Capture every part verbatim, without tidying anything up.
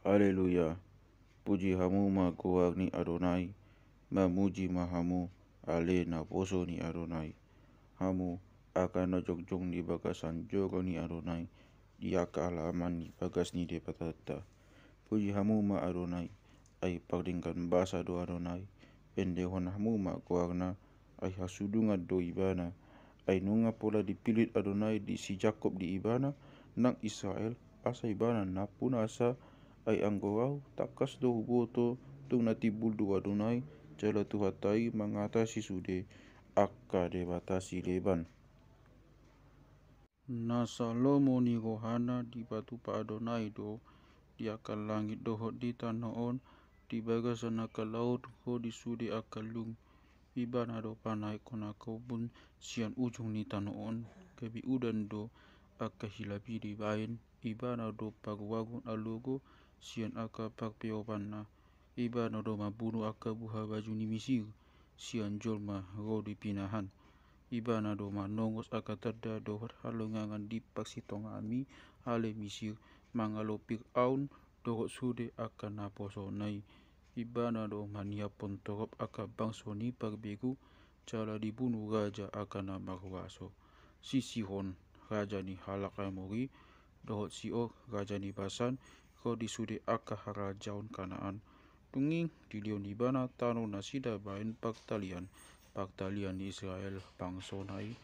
Aleluya. Puji hamu ma goar ni Adonai. Mamuji ma hamu ale naposo ni Adonai. Hamu angka na jongjong di bagasan joro ni Adonai, di angka halaman di bagas ni Debatanta. Puji hamu ma Adonai. Ai pardenggan basa do Adonai. Endehon hamu ma goarna. Ai hasudungan do ibana. Ai nunga pola dipillit Adonai di si Jakob di ibana, nang Israel, asa ibana nampunasa. Ai anggo au, tangkas do huboto, tung na timbul do Adonai, jala Tuhanta i mangatasi sude angka debata sileban. Na salomo ni rohana dipatupa Adonai do, di angka langit dohot di tano on, di bagasan angka laut ro di sude angka lung. Ibana do panaekhon angka ombun sian ujung ni tano on, gabe udan do angka hilap i dibaen. Ibana do paruaron alogo sian angka parpeopanna. Ibana do mambunu angka buha baju ni Misir, sian jolma ro di pinahan. Ibana do manongos angka tanda dohot halongangan di parsitongaan mi ale Misir, mangalo Firaun dohot sude angka naposona i. Ibana do maniaphon torop angka bangso ni parbegu, jala dibunu raja angka na marhuaso. Si Sihon, raja ni halak Amori, dohot si Og, raja ni Basan, ro di sude angka harajaon Kanaan. Dung i dilehon ibana tano nasida baen partalian, partalian ni Israel bangsona i.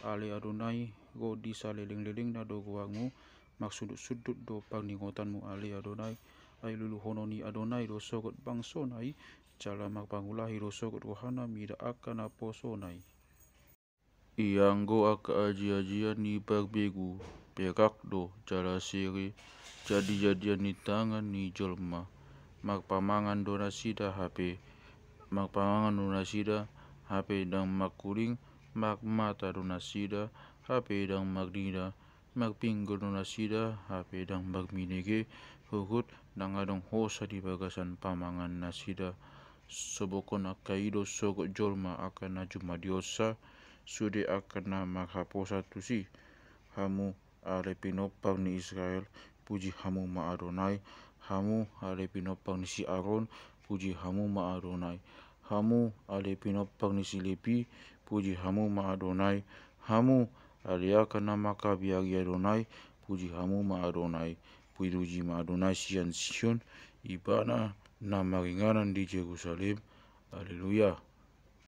Ale Adonai, ro di salelenglelengna do goarmu, marsundutsundut do parningotanmu ale Adonai. Ai luluhonon ni Adonai do sogot bangsona i, jala marpangulahi do sogot rohana mida angka naposona i. Ianggo angka ajiajian ni parbegu, perak do jala sere, jadijadian ni tangan ni jolma. Marpamangan do nasida hape, marpamangan do nasida hape ndang markuling, marmata do nasida hape ndang marnida, marpinggan do nasida hape ndang marminege, huhut ndang adong hosa di bagasan pamangan nasida. Sobokhon angka i do sogot jolma angka na jummadihonsa, sude angka na marhaposan tusi. Hamu ale pinompar ni Israel, puji hamu ma Adonai. Hamu ale pinompar ni si Aron, puji hamu ma Adonai. Hamu ale pinompar ni si Lepi, puji hamu ma Adonai. Hamu ale angka na mangkabiari Adonai, puji hamu ma Adonai. Puji ma Adonai sian Sion, ibana na maringanan di Jerusalem. Aleluya.